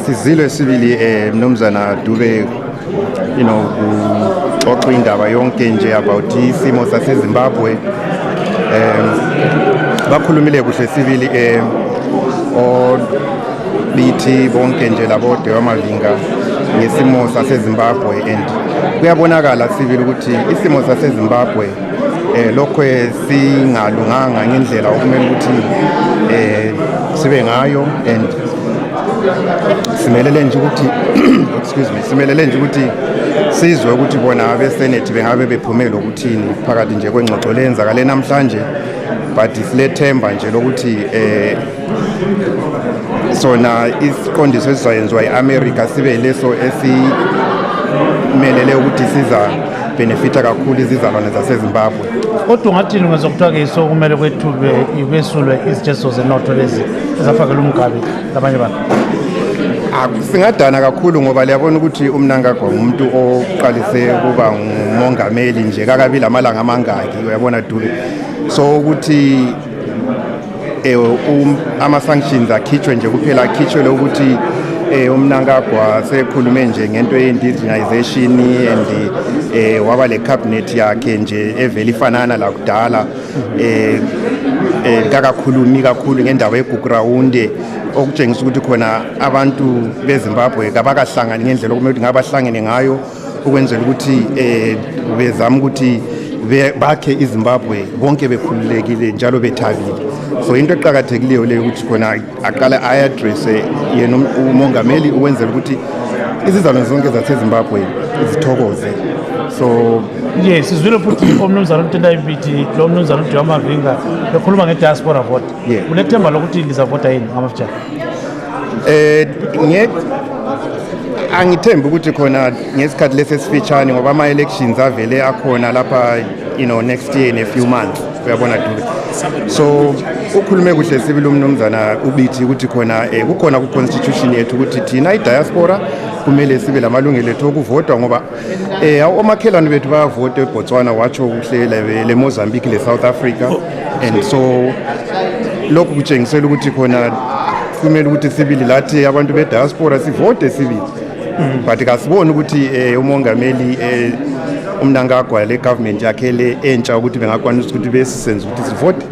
Sizile sibili mnumzana Dube uxoxa indaba yonke nje about isimo saseZimbabwe. Bakhulumile kuhle sibili lithi bonke nje labode wamavinga ngesimo saseZimbabwe, and kuyabonakala sibili ukuthi isimo saseZimbabwe lokho singalunganga ngendlela okumele ukuthi sibe ngayo, and simelele nje ukuthi simelele nje ukuthi sizwe ukuthi bona abesenate bengabe bephumela ukuthini phakathi nje kwengxoxo lenzakale namhlanje, but silethemba nje lokuthi sona isiqondiso esizayenziwa eAmerica sibe leso esimelele ukuthi siza benefita kakhulu izizalwane zaseZimbabwe. Kodwa ungathini ngezokuthiwa-ke sokumele kwethulwe ikwesulwe izitsheso zenotho lezi ezafakela umgabi labanye bantu? Singadana kakhulu ngoba liyabona ukuthi uMnangagwa ngumuntu oqalise kuba ngumongameli nje kakabili amalanga amangaki, uyabona Dube. So ukuthi ama-sanctions akhitshwe nje kuphela akhitshwele ukuthi uMnangagwa sekhulume nje ngento ye-indigenization and waba le cabinet yakhe nje evela ifanana la kudala, kakakhulumi kakhulu ngendaba yeGugurawunde, okutshengisa ukuthi khona abantu beZimbabwe kabakahlangani ngendlela okumele ukuthi ngabahlangene ngayo ukwenzela ukuthi bezama ukuthi bakhe iZimbabwe bonke bekhululekile njalo bethabile. So into eqhakathekileyo leyo ukuthi khona aqala ayaddresse yena umongameli ukwenzela ukuthi izizalwane zonke zaseZimbabwe zithokoze. So yes, sizwile futhi omnumzana uTendai Mbiti lo mnumzana uDube Mavinga bekhuluma nge-diaspora vote. Unethemba lokuthi lizavota yini ngamafutshane? Angithembi ukuthi khona ngesikhathi lesesifitshane ngoba ama-elections avele akhona lapha next year in a few months, uyabona Dube. So ukhulume kuhle sibili umnumzana uBiti ukuthi khona kukhona ku-constitution yethu ukuthi thina i-diaspora kumele sibe lamalungelo ethu okuvotwa ngoba omakhelwane bethu bayavota eBotswana, watsho kuhle le Mozambique, le South Africa, and so lokhu kutshengisela ukuthi khona kumele ukuthi sibili lathi abantu be-diaspora sivote sibili. But kasiboni ukuthi umongameli uMnangagwa le government yakhe le entsha ukuthi bengakwanisa ukuthi besisenze ukuthi sivote.